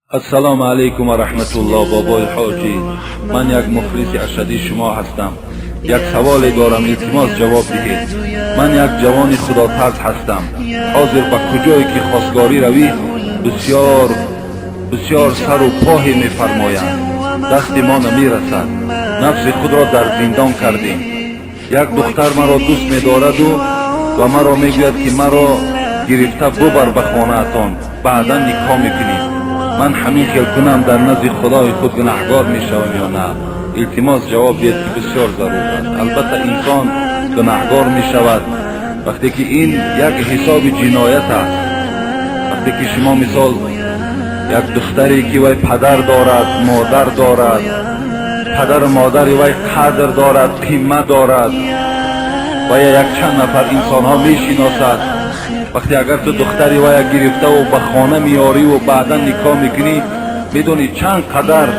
Ассалому алайкум ва раҳматуллоҳ, бобои ҳоҷӣ. Ман як мухлиси ашаддии шумо ҳастам. Як саволе дорам, илтимос, ҷавоб диҳед. Ман як ҷавони худотарс ҳастам. Ҳозир ба куҷое ки хостгорӣ равӣ, бисёр бисёр сару поҳе мефармоянд, дасти мо намерасад. Нафси худро дар зиндон кардем. Як духтар маро дӯст медораду ва маро мегӯяд, ки маро гирифта бубар ба хонаатон, баъдан никоҳ мекунем. Ман ҳамин хел кунам, дар назди худои худ гунаҳгор мешавам ё на? Илтимос, ҷавоб диҳед, ки бисёр зарур аст. Албатта, инсон гунаҳгор мешавад, вақте ки ин як ҳисоби ҷиноят аст. Вақте ки шумо, мисол, як духтаре ки вай падар дорад, модар дорад, падару модари вай қадр дорад, қимат дорад ва як чанд нафар инсонҳо мешиносад, вақте агар ту духтари вая гирифтаву ба хона меёриву баъдан никоҳ мекунӣ, медонӣ, чанд қадар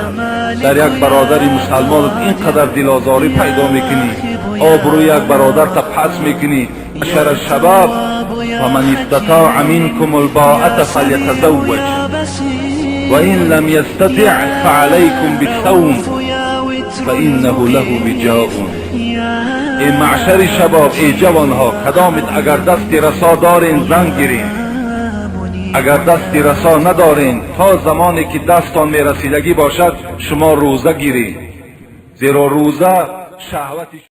дар як бародари мусалмонат ин қадар дилозорӣ пайдо мекунӣ, обрӯи як бародарта паст мекунӣ. معشر الشباب، فمن استطاع منكم الباءة فليتزوج، وإن لم يستطع فعليكم بالصوم فإنه له وجاء. Эй маъшари шабоб, эй ҷавонҳо, кадомит агар дасти расо дорен, зан гирен. Агар дасти расо надорен, то замоне ки дастон мерасидагӣ бошад, шумо рӯза гиред, зеро рӯза шаҳвати